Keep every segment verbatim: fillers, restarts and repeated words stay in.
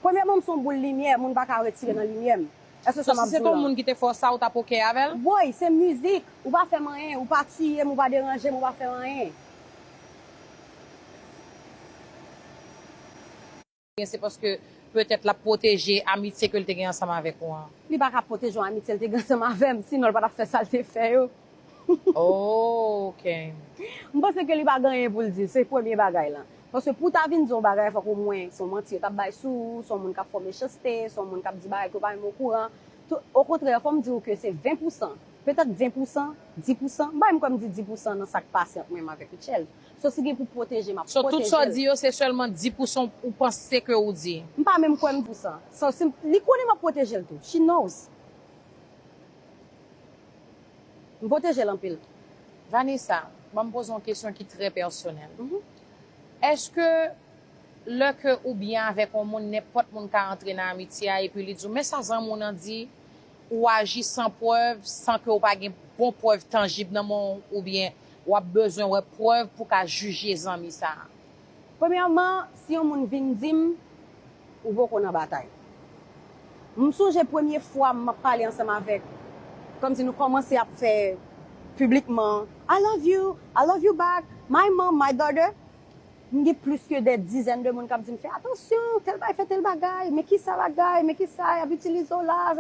Premyèman, m se yon boul limyè, moun pa ka retire nan limyè m. Èske sa m ap di w la? So, si se te yon moun ki te fè w sa, ou t ap oke avè l? Woy, se mizik. Ou pa fè m anyen, ou pa tiye m, ou pa deranje m, ou pa fè m anyen. Ebyen, se paske petèt l ap pwoteje amitye ke l te gen ansanm avèk ou an. Li pa ka pwoteje yon amitye l te gen ansanm avè m, sinon l pa t ap fè sa l te fè yo. Oh, ok. M panse ke li pa gen anyen pou l di, se premye bagay lan. Paske pou w ta vin di yon bagay, fòk omwen se yon manti yo t ap bay sou ou, se yon moun k ap fè w mechanste, se yon moun k ap di bagay ke w pa menm okouran. Tou, okontrè, fò m di w ke se ven pousan, petèt ven pousan, dis pousan, m pa menm kwè m di dis pousan nan sa k pase ant mwen menm avèk Rutshelle. So, si gen pou pwoteje, m ap pwoteje l. So, tout sa w di yo, se sèlman dis pousan ou panse ke ou di? M pa menm kwè m dis pousan. So, si m, li konnen m ap pwoteje l tou. She knows. M pwoteje l anpil. Vanessa, ban m poze yon kesyon ki trè pèsonèl. Mhm. Èske lè ke ou byen avèk yon moun, nenpòt moun ka antre nan amitye a epi li di w, men sa zanmi w nan di, ou aji san prèv, san ke ou pa gen bon prèv tanjib nan men w, oubyen w ap bezwen wè prèv pou w ka jije zanmi sa a? Premyèman, si yon moun vin di m, ou poko nan batay. M sonje premye fwa m ap pale ansanm avèk, kòmsi nou kòmanse ap fè piblikman, "I love you, I love you back, my mom, my daughter." M gen plis ke dè dizèn de moun k ap di m, "Fè atansyon, tèl bagay fè tèl bagay, men ki sa bagay, men ki sa y ap itilize w la."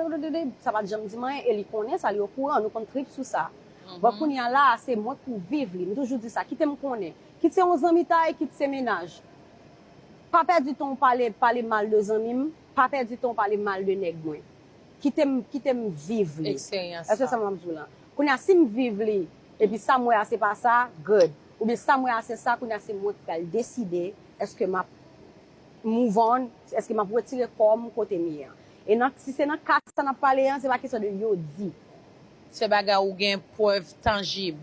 Sa pa t janm di m anyen, e li konnen sa, li okouran, nou konn trip sou sa. Bon, kounye a la, se mwen k pou viv li. M toujou di sa, kite m konnen. Kit se yon zanmitay, kit se mennaj. Pa pèdi tan w pale, pale mal de zanmi m, pa pèdi tan w pale mal de nèg mwen. Kite m, kite m viv li. Eksperyans la. Èske sa m ap di w lan? Kounye a, si m viv li, epi sa m wè a se pa sa, good. Oubyen sa m wè a se sa, kounye a se mwen ki pral deside, èske m ap move on, èske m ap retire kò m kote m ye an. E nan, si se nan ka sa n ap pale an, se pa kesyon de yo di. Se bagay ou gen prèv tanjib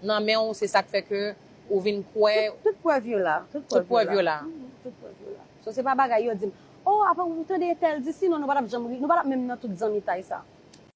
nan men w, se sa k fè ke ou vin kwè. Tout, tout prèv yo la. Tout prèv yo la. Mhm, tout prèv yo la. So, se pa bagay yo di m, "Oh, apa ou tande tèl di," sinon nou pa t ap janm ri, nou pa t ap menm nan tout zanmitay sa.